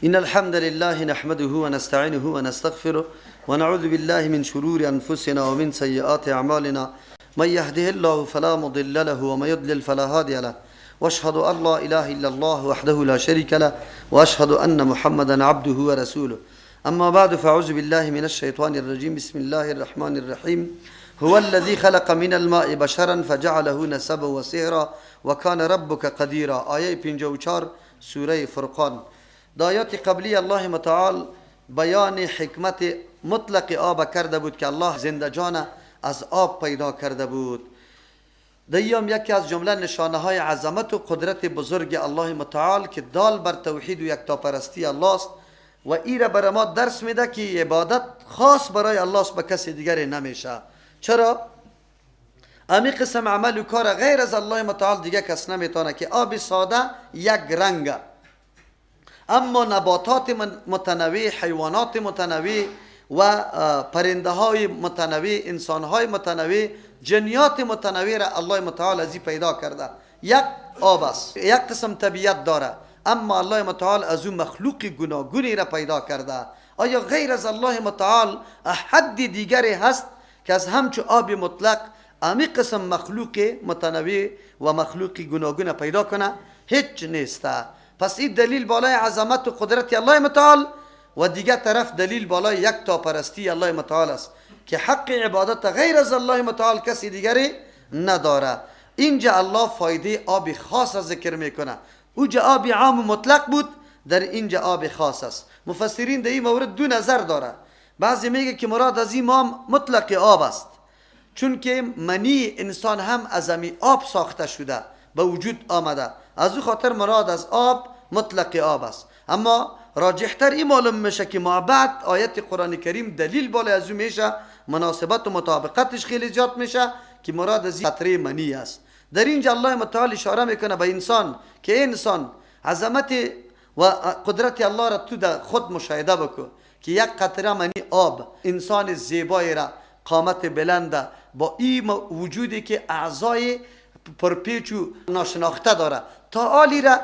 إن الحمد لله نحمده ونستعينه ونستغفره ونعوذ بالله من شرور أنفسنا ومن سيئات أعمالنا. من يهده الله فلا مضل له ومن يضلل فلا هادي له. واشهد أن لا إله إلا الله وحده لا شريك له واشهد أن محمدا عبده ورسوله. أما بعد، فأعوذ بالله من الشيطان الرجيم. بسم الله الرحمن الرحيم. هو الذي خلق من الماء بشرا فجعله نسبا وصهرا وكان ربك قديرا. آیه 54 سوره فرقان. در آیات قبلی الله متعال بیان حکمت مطلق آب کرده بود که الله زنده جان از آب پیدا کرده بود. در این یکی از جمله نشانه های عظمت و قدرت بزرگ الله متعال که دال بر توحید و یکتاپرستی الله است و ای را بر ما درس میده که عبادت خاص برای الله است، به کسی دیگری نمیشه. چرا؟ امی قسم عمل و کار غیر از الله متعال دیگه کس نمیتونه که آب ساده یک رنگه، اما نباتات متنوع، حیوانات متنوع و پرنده های متنوع، انسان های متنوع، جنیات متنوع را الله متعال از این پیدا کرده. یک آب است، یک قسم طبیعت داره، اما الله متعال از او مخلوق گوناگونی را پیدا کرده. آیا غیر از الله متعال احد دیگری هست که از همچو آب مطلق امی قسم مخلوق متنوع و مخلوق گوناگون پیدا کنه؟ هیچ نیست. پس این دلیل بالای عظمت و قدرت الله متعال و دیگه طرف دلیل بالای یک تا پرستی الله متعال است که حق عبادت غیر از الله متعال کسی دیگری نداره. اینجا الله فایده آب خاص ذکر میکنه. اوجا آب عام و مطلق بود، در اینجا آب خاص است. مفسرین در این مورد دو نظر داره. بعضی میگه که مراد از این مطلق آب است، چون که منی انسان هم از امی آب ساخته شده، به وجود آمده، از او خاطر مراد از آب مطلق آب است. اما راجحتر این معلوم میشه که ما بعد آیت قرآن کریم دلیل بالای از او میشه، مناسبت و مطابقتش خیلی زیاد میشه که مراد از قطره منی است. در اینجا الله متعال اشاره میکنه به انسان که انسان عظمت و قدرت الله را تو در خود مشاهده بکن که یک قطره منی آب انسان زیبایی را، قامت بلنده، با این وجودی که اعضای پرپیچ و ناشناخته داره، تا آلی را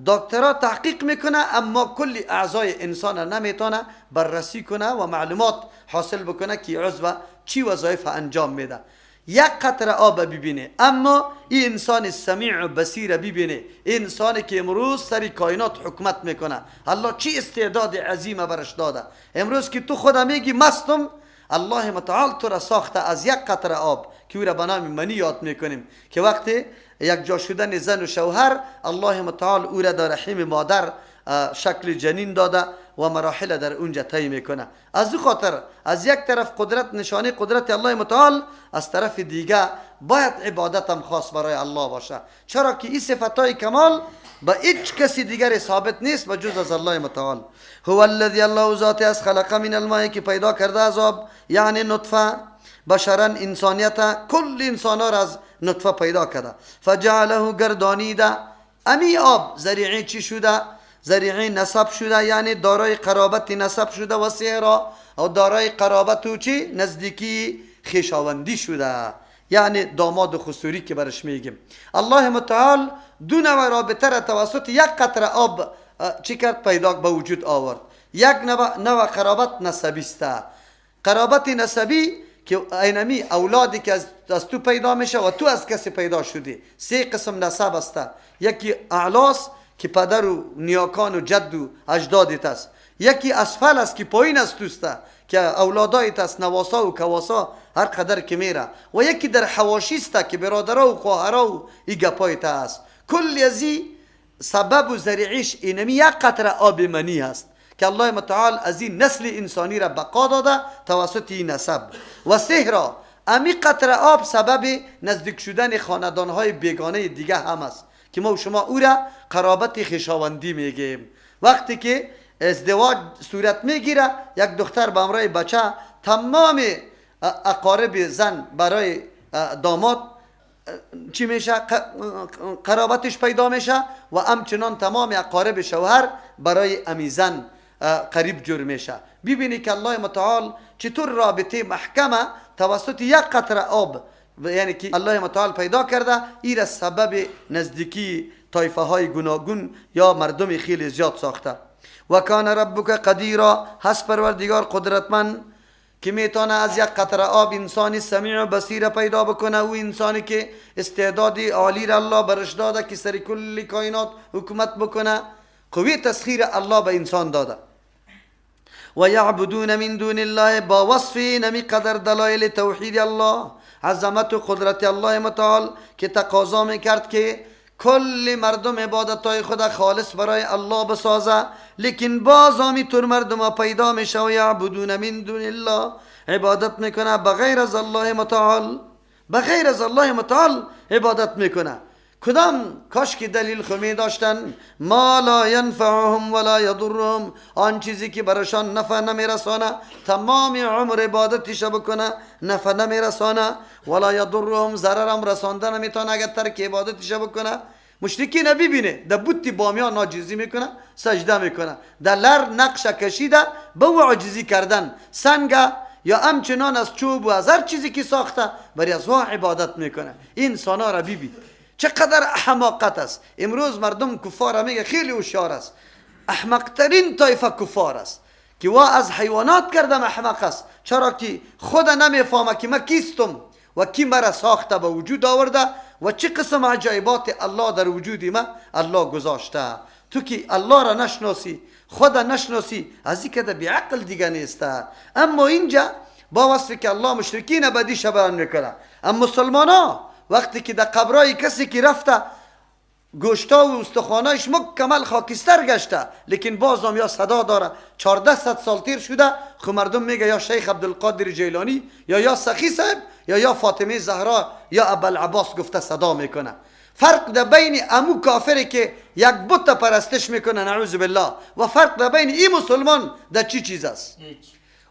دکترا تحقیق میکنه، اما کل اعضای انسان را نمیتونه بررسی کنه و معلومات حاصل بکنه که عضو چی وظایف انجام میده. یک قطره آب ببینه، اما این انسان سمیع و بصیر ببینه، انسانی که امروز سر کائنات حکومت میکنه، الله چی استعداد عظیم برش داده. امروز که تو خدا میگی مستم، الله متعال تو را ساخته از یک قطره آب که او را به نام منی یاد میکنیم که وقتی یک جا شدن زن و شوهر الله متعال او را در رحم مادر شکل جنین داده و مراحل در اونجا طی میکنه. از او خاطر از یک طرف قدرت نشانه قدرت الله متعال، از طرف دیگه باید عبادت هم خاص برای الله باشه، چرا که این صفتهای کمال با هیچ کسی دیگر ثابت نیست به جز از الله متعال. هو الذی الله ذات از خلق من الماء که پیدا کرده از آب، یعنی نطفه، بشرا انسانیت، کل انسان را از نطفه پیدا کرده. فجعله گردانیده، امی آب ذریعه چی شده؟ ذریعه نسب شده، یعنی دارای قرابت نسب شده و صهرا او دارای قرابت و چی؟ نزدیکی خویشاوندی شده، یعنی داماد خسوری که برش میگیم. الله متعال دو نوع رابطه را توسط یک قطره آب چی کرد؟ پیدا به وجود آورد. یک نوع قرابت نسبی است. قرابت نسبی که اینمی اولادی که از تو پیدا میشه و تو از کسی پیدا شدی، سه قسم نسب است. یکی اعلاست که پدر و نیاکان و جد و اجدادت است، یکی اسفل است که پایین از توست که اولادایت است، نواسا و کواسا هر قدر که میره، و یکی در حواشی است که برادرها و خواهرها و ای گپایت است. کل ازی سبب و ذریعش اینمی یک قطره آب منی هست که الله متعال از این نسل انسانی را بقا داده توسط این نسب. و سهرا امی قطره آب سبب نزدیک شدن خاندانهای بیگانه دیگه هم است که ما و شما او را قرابت خویشاوندی میگیم. وقتی که ازدواج صورت میگیره، یک دختر به همراه بچه، تمام اقارب زن برای داماد چی میشه؟ قرابتش پیدا میشه و همچنان تمام اقارب شوهر برای امی زن قریب جور میشه. ببینی که الله متعال چطور رابطه محکمه توسط یک قطره آب، یعنی که الله متعال پیدا کرده، این را سبب نزدیکی طایفه های گوناگون یا مردم خیلی زیاد ساخته. و کان ربک قدیرا، هست پروردگار قدرتمند که میتونه از یک قطره آب انسانی سمیع و بصیر پیدا بکنه. او انسانی که استعداد عالی را الله برش داده که سر کل کائنات حکومت بکنه، قوی تسخیر الله به انسان داده. و یعبدون من دون الله، با وصف نمی قدر دلایل توحید الله، عظمت و قدرت الله متعال که تقاضا میکرد که کل مردم عبادتهای خود خالص برای الله بسازه، لیکن باز همی طور مردم پیدا میشه و یعبدون من دون الله، عبادت میکنه بغیر از الله متعال، بغیر از الله متعال عبادت میکنه. کدام کاش که دلیل خو می داشتن، ما لا ینفعهم ولا یضرهم، آن چیزی که برشان نفع نمیرسانه، تمام عمر عبادتش بکنه نفع نمیرسانه، ولا یضرهم ضررم رسانده نمیتونه اگر ترک عبادتش بکنه. مشرکین ببینه در بت بامیان عاجزی میکنه، سجده میکنه، در لر نقش کشیده به او عاجزی کردن، سنگ یا همچنان از چوب و از هر چیزی که ساخته برای از او عبادت میکنه. انسان ها را ببین چقدر احماقت است. امروز مردم کفار میگه خیلی هوشیار است، احمقترین طایفه کفار است که وا از حیوانات کردم احمق است، چرا که خود نمیفهمه که من کیستم و کی مرا ساخته به وجود آورده و چه قسم عجایبات الله در وجود ما الله گذاشته. تو که الله را نشناسی، خود نشناسی، از این که بی عقل دیگه نیست. اما اینجا با وصفی که الله مشرکین بدیش بیان میکنه، اما مسلمان ها وقتی که در قبرای کسی که رفته گوشتا و استخوانایش مکمل خاکستر گشته، لیکن بازم یا صدا داره، 1400 سال تیر شده، خو مردم میگه یا شیخ عبدالقادر جیلانی یا سخی صاحب یا فاطمه زهرا یا ابوالعباس گفته صدا میکنه. فرق در بین امو کافری که یک بت پرستش میکنه نعوذ بالله و فرق در بین این مسلمان در چی چیز است؟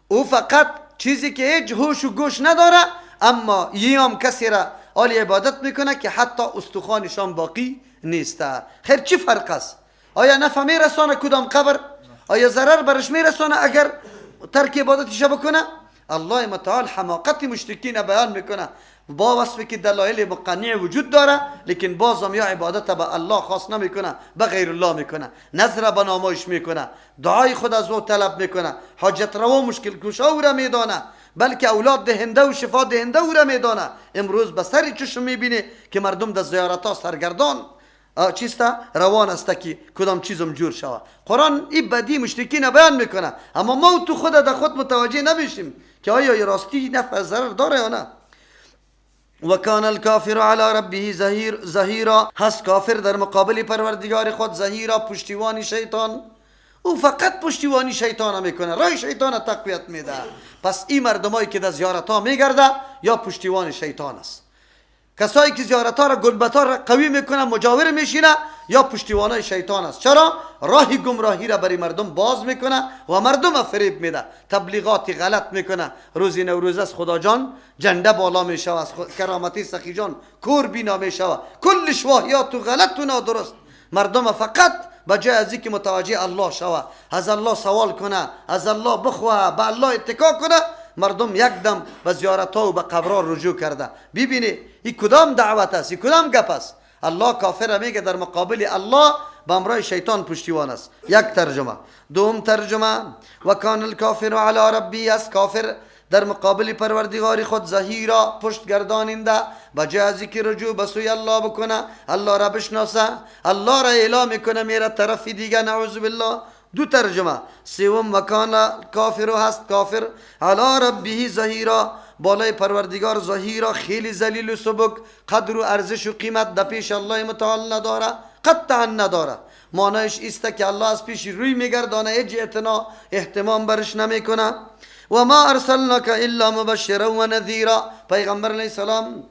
او فقط چیزی که هیچ هوش و گوش نداره، اما یه هم کسی را آلی عبادت میکنه که حتی استخوانشان باقی نیست. خیر چی فرق است؟ آیا نفع میرسانه کدام قبر؟ آیا ضرر برش میرسانه اگر ترک عبادتش بکنه؟ الله متعال حماقت مشرکین بیان میکنه با وصفی که دلایل مقنع وجود داره، لیکن بازم یا عبادت به الله خاص نمیکنه، به غیر الله میکنه، نظر به نامایش میکنه، دعای خود از او طلب میکنه، حاجت روا مشکل کشا او را میدانه، بلکه اولاد دهنده و شفا دهنده او را میدانه. امروز به سر چشم میبینه که مردم در زیارت ها سرگردان چیسته روان است که کدام چیزم جور شوه. قرآن این بدی مشرکین بیان میکنه، اما ما تو خود در خود متوجه نمیشیم که آیا راستی نفع ضرر داره یا نه. و کان الکافر علی ربه ظهیرا، هست کافر در مقابل پروردگار خود ظهیرا، پشتیوان شیطان. او فقط پشتیوانی شیطان میکنه، راه شیطان تقویت میده. پس این مردمایی که در زیارت ها میگرده یا پشتیوان شیطان است، کسایی که زیارت ها را گنبت ها را قوی میکنه مجاور میشینه یا پشتیوان شیطان است. چرا؟ راه گمراهی را برای مردم باز میکنه و مردم فریب میده، تبلیغات غلط میکنه. روز نوروز است خدا جان جنده بالا میشه، از کرامتی سخی جان کور بینا میشه، کلش واهیات و غلط و نادرست. مردم فقط به جای از اینکه متوجه الله شوه، از الله سوال کنه، از الله بخواه، به الله اتکا کنه، مردم یک دم به زیارت ها و به قبرها رجوع کرده. ببینی این کدام دعوت است، این کدام گپ است؟ الله کافر میگه در مقابل الله به امرای شیطان پشتیوان است. یک ترجمه. دوم ترجمه و کان الکافر علی ربی، است کافر در مقابل پروردگار خود ظهیرا، پشت گرداننده، به جای از اینکه رجوع به سوی الله بکنه، الله را بشناسه، الله را اعلام میکنه میره طرف دیگه نعوذ بالله. دو ترجمه. سوم وکان کافر هست کافر علی ربه ظهیرا، بالای پروردگار ظهیرا، خیلی ذلیل و سبک، قدر و ارزش و قیمت در پیش الله متعال نداره، قطعا نداره. معنایش ایست که الله از پیش روی میگردانه، هیچ اعتنا اهتمام برش نمیکنه. و ما ارسلناک الا مبشرا و نذیرا، پیغمبر علیه السلام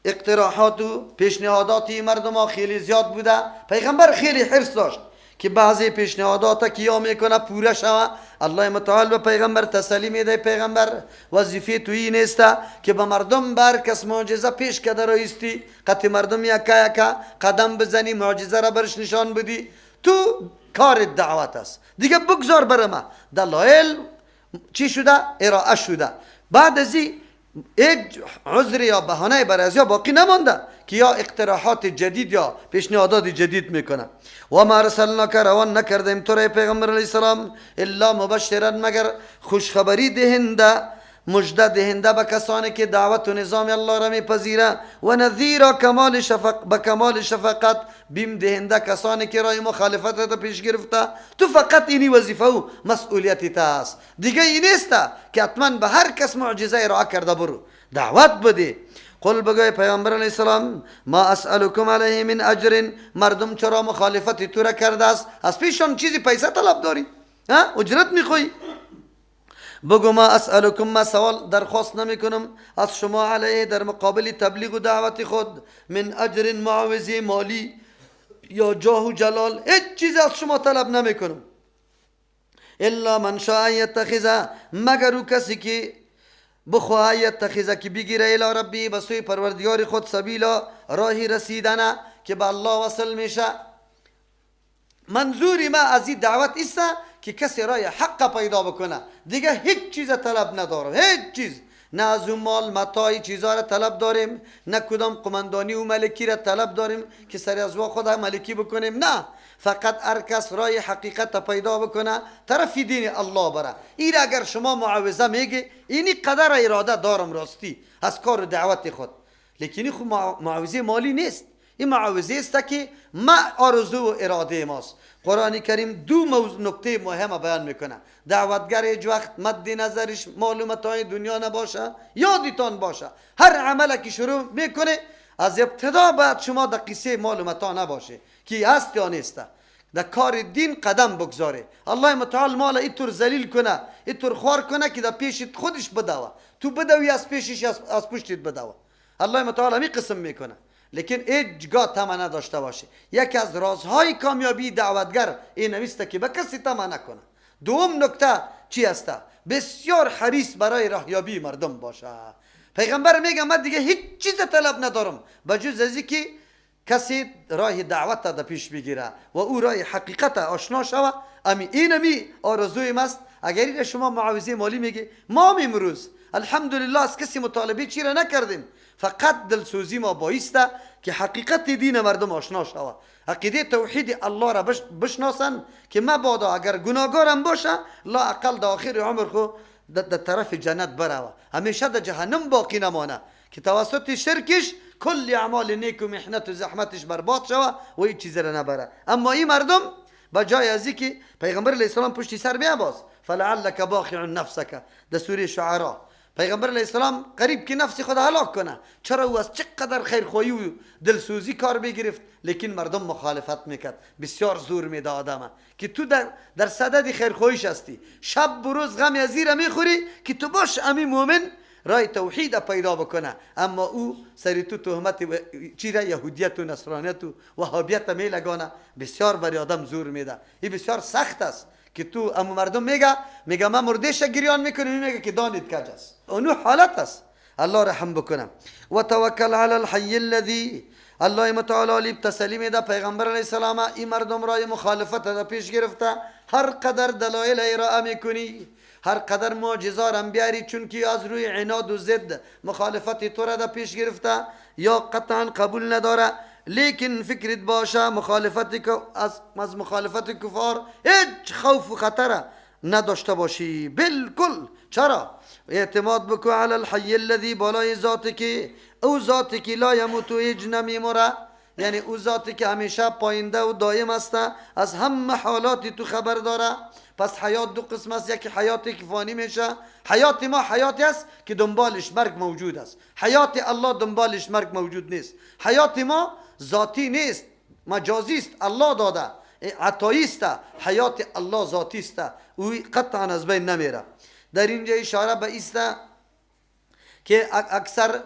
اقتراحات و پیشنهادات مردم ها خیلی زیاد بوده. پیغمبر خیلی حرص داشت که بعضی پیشنهادات که یا میکنه پوره شوه. الله متعال به پیغمبر تسلی میده، پیغمبر وظیفه تویی نیست که به مردم بر کس معجزه پیش کده رایستی، قطع مردم یکا یکا قدم بزنی معجزه را برش نشان بدی. تو کار دعوت است دیگه، بگذار بر ما دلایل چی شده ارائه شده. بعد از این هیچ عذر یا بهانه بر از یا باقی نمانده که یا اقتراحات جدید یا پیشنهادات جدید میکنه. و ما ارسلناک روان نکردیم تو را پیغمبر علیه السلام الا مبشرا مگر خوشخبری دهنده، مژده دهنده به کسانی که دعوت و نظام الله را میپذیره، و نذیرا کمال شفق به کمال شفقت بیم دهنده کسانی که رای مخالفت را پیش گرفته. تو فقط اینی وظیفه و مسئولیت تا است، دیگه این نیست که حتما به هر کس معجزه ارائه کرده برو دعوت بده. قل بگوی پیامبر علیه السلام ما اسألکم علیه من اجر، مردم چرا مخالفت تو را کرده است؟ از پیشان چیزی پیسه طلب داری؟ ها اجرت میخوای؟ بگو ما اسألکم، ما سوال درخواست نمی کنم از شما علیه در مقابل تبلیغ و دعوت خود من اجر معوضی مالی یا جاه و جلال، هیچ چیز از شما طلب نمی کنم. الا من شاء یتخذ، مگر او کسی که بخواه یتخذ که بگیره الی ربی به سوی پروردگار خود سبیلا راهی رسیدنه که به الله وصل میشه. منظور ما از این دعوت است که کسی رای حق پیدا بکنه، دیگه هیچ چیز طلب ندارم، هیچ چیز، نه از اون مال متاعی چیزا را طلب داریم، نه کدام قماندانی و ملکی را طلب داریم که سری از خود ملکی بکنیم، نه، فقط هر کس رای حقیقت پیدا بکنه طرف دین الله بره. این اگر شما معاوضه میگی اینی قدر اراده دارم راستی از کار دعوت خود، لیکن خو معاوضه مالی نیست، این معاوضه است که ما آرزو و اراده ماست. قرآن کریم دو نکته مهم بیان میکنه. دعوتگر هیچ وقت مد نظرش مال و متاع دنیا نباشه، یادتان باشه هر عمل که شروع میکنه از ابتدا باید شما در قصه مال و متاع نباشه که هست یا نیست، در کار دین قدم بگذاره. الله متعال مال اینطور ذلیل کنه، اینطور خوار کنه که در پیشت خودش بدوه، تو بدوی از پیشش از پشتت بدوه. الله متعال همی قسم میکنه، لیکن هیچگاه طمع نداشته باشه. یکی از رازهای کامیابی دعوتگر این است که به کسی طمع نکنه. دوم نکته چی است؟ بسیار حریص برای راهیابی مردم باشه. پیغمبر میگه من دیگه هیچ چیز طلب ندارم بجز از اینکه کسی راه دعوت در پیش بگیره و او راه حقیقت آشنا شوه. امی اینمی آرزوی ماست. اگر این شما معاوضه مالی میگی، ما امروز الحمدلله از کسی مطالبه چی را نکردیم، فقط دلسوزی ما بایسته که حقیقت دین مردم آشنا شوه، عقیده توحید الله را بشناسن که مبادا اگر گناهگارم باشه لا اقل در آخر عمر خو در طرف جنت بروه، همیشه در جهنم باقی نمانه که توسط شرکش کل اعمال نیک و محنت و زحمتش برباد شوه و هیچ چیز را نبره. اما این مردم با جای از که پیغمبر علیه السلام پشتی سر بیاباز فلعلک باخع نفسک در سوره شعرا، پیغمبر علیه السلام قریب که نفس خود هلاک کنه. چرا؟ او از چقدر خیرخواهی و دلسوزی کار بگرفت، لیکن مردم مخالفت میکرد. بسیار زور میده آدمه که تو در صدد خیرخواهیش هستی، شب و روز غم از زیر میخوری که تو باش امی مؤمن رای توحید پیدا بکنه، اما او سری تو تهمت چی را یهودیت و نصرانیت و وهابیت میلگانه. بسیار برای آدم زور میده، این بسیار سخت است که تو اما مردم میگه ما مردهش گریان میکنیم، میگه که دانید کج است، اونو حالت است. الله رحم بکنه. و توکل علی الحی الذی، الله متعال لیب تسلی میده پیغمبر علیه السلام این مردم رای مخالفت را پیش گرفته. هر قدر دلایل ارائه میکنی، هر قدر معجزه را بیاری، چون که از روی عناد و ضد مخالفت تو را پیش گرفته یا قطعا قبول نداره، لیکن فکرت باشه مخالفت از مخالفت کفار هیچ خوف و خطر نداشته باشی بالکل. چرا؟ اعتماد بکو علی الحی الذی، بالای ذاتی که او ذاتی که لا یموت هیچ نمیمره، یعنی او ذاتی که همیشه پاینده و دایم است، از همه حالات تو خبر داره. پس حیات دو قسم است، یکی حیاتی که فانی میشه، حیات ما حیاتی است که دنبالش مرگ موجود است، حیات الله دنبالش مرگ موجود نیست. حیات ما ذاتی نیست، مجازی است، الله داده، عطایی است. حیات الله ذاتی است، او قطعا از بین نمیره. در اینجا اشاره به است که اکثر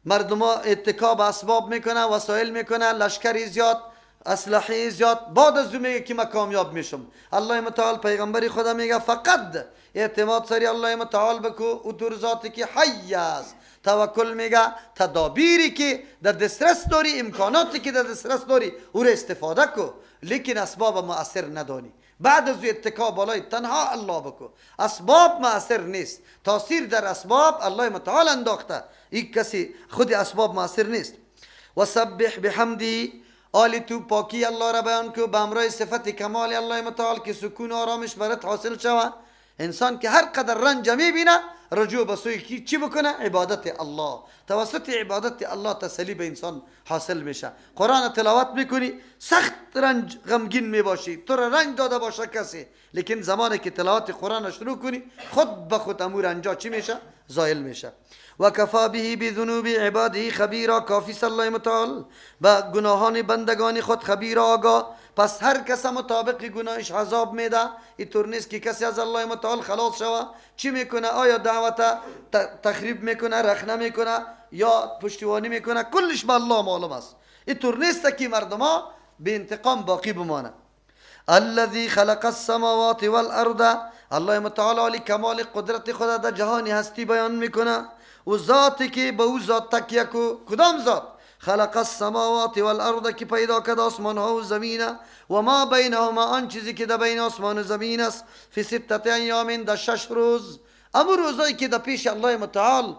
مردم ها اتکا به اسباب میکنه، وسایل میکنه، لشکری زیاد، اسلحه زیاد، بعد از او میگه که من کامیاب میشم. الله متعال پیغمبر خدا میگه فقط اعتماد سری الله متعال بکو، او در ذاتی که حی است. توکل میگه تدابیری که در دسترس داری، امکاناتی که در دسترس داری او را استفاده کو، لیکن اسباب مؤثر ندانی. بعد از اتکا بالای تنها الله بکو. اسباب مؤثر نیست، تاثیر در اسباب الله متعال انداخته، این کسی خود اسباب مؤثر نیست. و سبح بحمدی، آلی تو پاکی الله را بیان کو به امرای صفت کمال الله متعال که سکون و آرامش برات حاصل شوه. انسان که هر قدر رنج میبینه رجوع به سوی کی چی بکنه؟ عبادت الله. توسط عبادت الله تسلی به انسان حاصل میشه. قرآن تلاوت میکنی سخت رنج غمگین میباشی، تو را رنج داده باشه کسی، لیکن زمانی که تلاوت قرآن شروع کنی خود به خود امور رنجا چی میشه؟ زایل میشه. و کفا به بذنوب عباده خبیرا، کافی الله متعال به گناهان بندگان خود خبیر آگاه. پس هر کس مطابق گناهش عذاب میده. اینطور نیست که کسی از الله متعال خلاص شوه. چی میکنه؟ آیا دعوت تخریب میکنه، رخنه میکنه یا پشتیبانی میکنه؟ کلش به الله معلوم است. اینطور نیست که مردم ها به انتقام باقی بمانه. الذي خلق السماوات والارض، الله متعال علی کمال قدرت خود در جهان هستی بیان میکنه. و ذاتی که به او ذات تکیه کو، کدام ذات؟ خلق السماوات والارض، که پیدا کرد آسمان ها و زمین، و ما بینهما، آن چیزی که در بین آسمان و زمین است، فی ستة ایام، در 6 روز. اما روزایی که در پیش الله متعال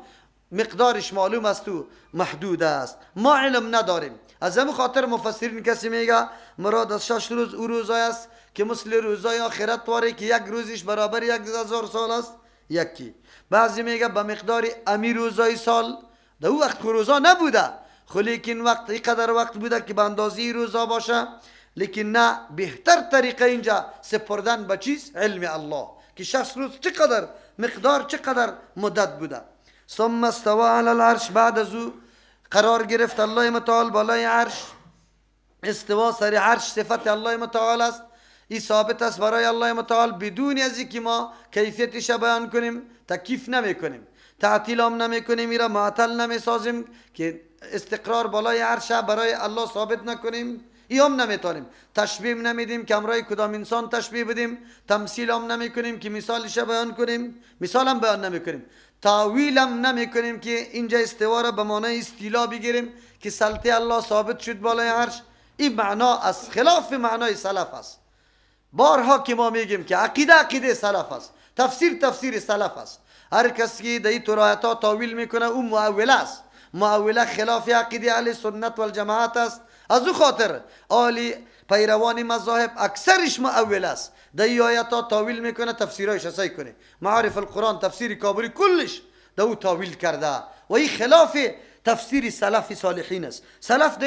مقدارش معلوم است و محدود است، ما علم نداریم. از همین خاطر مفسرین کسی میگه مراد از 6 روز او روزای است که مثل روزای آخرت واره که یک روزش برابر 1000 سال است. یکی بعضی میگه به مقدار امی روزای سال، در او وقت روزا نبوده، لیکن وقت اینقدر وقت بوده که به اندازه روزا باشه. لیکن نه، بهتر طریقه اینجا سپردن به چیز؟ علم الله، که 6 روز چقدر مقدار چقدر مدت بوده. ثم استوى علی العرش، بعد از او قرار گرفت الله متعال بالای عرش. استوا سر عرش صفت الله متعال است، این ثابت است برای الله متعال بدون از اینکه ما کیفیتش بیان کنیم، تکییف نمی کنیم، تعطیل هم نمی کنیم، ایرا معطل نمی سازیم که استقرار بالای عرش برای الله ثابت نکنیم، ای هم نمیتونیم. تشبیه نمیدیم که امرای کدام انسان تشبیه بدیم، تمثیل هم نمی کنیم که مثالش بیان کنیم، مثال هم بیان نمی کنیم، تاویل هم نمی کنیم که اینجا استوا را به معنای استیلا بگیریم که سلطه الله ثابت شد بالای عرش. این معنا از خلاف معنای سلف است. بارها که ما میگیم که عقیده عقیده سلف است، تفسیر تفسیر سلف است. هر کس که در این ها تاویل میکنه او مؤوله است. مؤوله خلاف عقیده اهل سنت و الجماعت است. از او خاطر آلی پیروان مذاهب اکثرش مؤول است، در این آیات ها تاویل میکنه، تفسیرایش سعی کنه. معارف القرآن تفسیر کابری کلش در او تاویل کرده و این خلاف تفسیر سلف صالحین است. سلف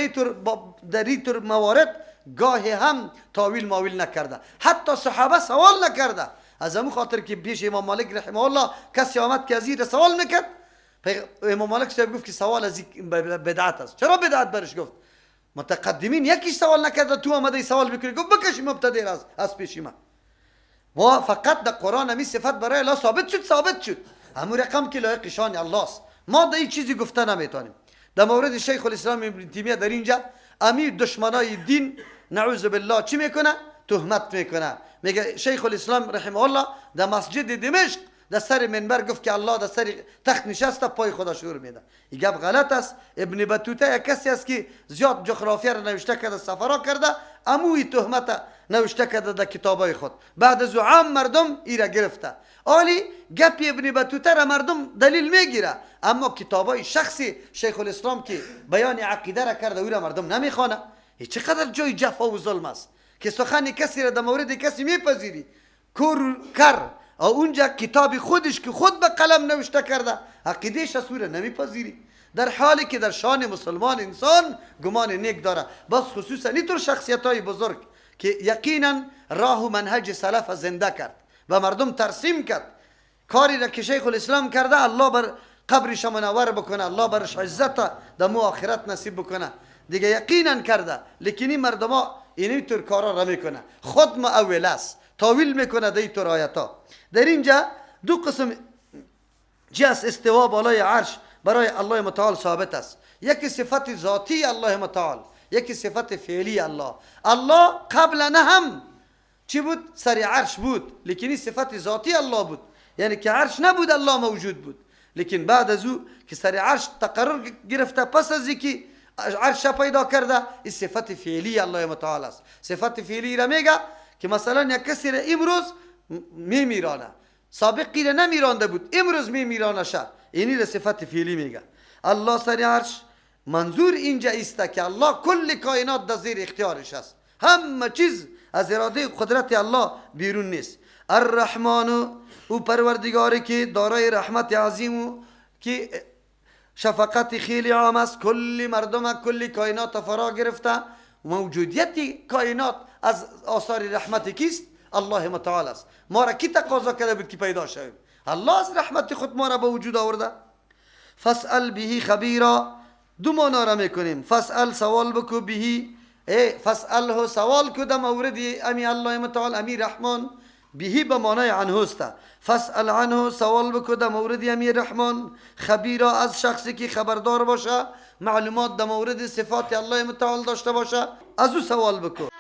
در این طور موارد گاهی هم تاویل ماویل نکرده، حتی صحابه سوال نکرده. از همون خاطر که پیش امام مالک رحمه الله کسی آمد که از این سوال میکرد، امام مالک صاحب گفت که سوال از بدعت است. چرا بدعت برش گفت؟ متقدمین یکیش سوال نکرده، تو آمده سوال بکنی. گفت بکش مبتدی از پیش ما. و فقط در قرآن همی صفت برای الله ثابت شد، ثابت شد همون رقم که لایق شان الله است. ما در این چیزی گفته نمیتونیم. در مورد شیخ الاسلام ابن تیمیه در اینجا امیر دشمنای دین نعوذ بالله چی میکنه؟ تهمت میکنه. میگه شیخ الاسلام رحمه الله در مسجد دمشق در سر منبر گفت که الله در سر تخت نشسته پای خدا شور میده. این گپ غلط است. ابن بطوطه یک کسی است که زیاد جغرافیا را نوشته کرده، سفرها کرده، اموی تهمت نوشته کرده در کتابای خود. بعد از عام مردم ای را گرفته. آلی گپ ابن بطوطه را مردم دلیل میگیره، اما کتابای شخصی شیخ الاسلام که بیان عقیده را کرده او را مردم نمیخوانه. چقدر جای جفا و ظلم است که سخن کسی را در مورد کسی میپذیری، کور کر، اونجا کتاب خودش که خود به قلم نوشته کرده عقیدهش از او را نمیپذیری، در حالی که در شان مسلمان انسان گمان نیک داره. بس خصوصا اینطور شخصیت های بزرگ که یقینا راه و منهج سلف زنده کرد و مردم ترسیم کرد. کاری را که شیخ الاسلام کرده الله بر قبرش منور بکنه، الله برش عزت در مو آخرت نصیب بکنه، دیگه یقینا کرده. لیکن این مردم ها اینطور کارا را میکنه، خود مؤول است، تاویل میکنه در اینطور آیت ها. در اینجا دو قسم جس استوا بالای عرش برای الله متعال ثابت است. یکی صفت ذاتی الله متعال، یکی صفت فعلی الله. الله قبل نه هم چی بود؟ سر عرش بود، لیکن این صفت ذاتی الله بود، یعنی که عرش نبود الله موجود بود. لیکن بعد از او که سر عرش تقرر گرفته، پس از اینکه عرش پیدا کرده، این صفت فعلی الله متعال است. صفت فعلی را میگه که مثلا یک کسی را امروز میمیرانه، سابقی را نمیرانده بود، امروز میمیرانه شه، اینی را صفت فعلی میگه. الله سر عرش، منظور اینجا است که الله کل کائنات در زیر اختیارش است، همه چیز از اراده قدرت الله بیرون نیست. الرحمن، او پروردگاری که دارای رحمت عظیم و که شفقت خیلی عام است، کل مردم کل کائنات فرا گرفته. موجودیت کائنات از آثار رحمت کیست؟ الله متعال است. ما را کی تقاضا کرده بود که پیدا شویم؟ الله از رحمت خود ما را به وجود آورده. فاسأل به خبیرا، دو معنا را میکنیم. فاسأل سوال بکو، بهی ای فاسأله سوال کو در مورد امی الله متعال امی رحمان، بهی به معنای عنه است. فاسأل عنه سوال بکو در مورد امی رحمان، خبیرا از شخصی که خبردار باشه، معلومات در مورد صفات الله متعال داشته باشه، از او سوال بکو.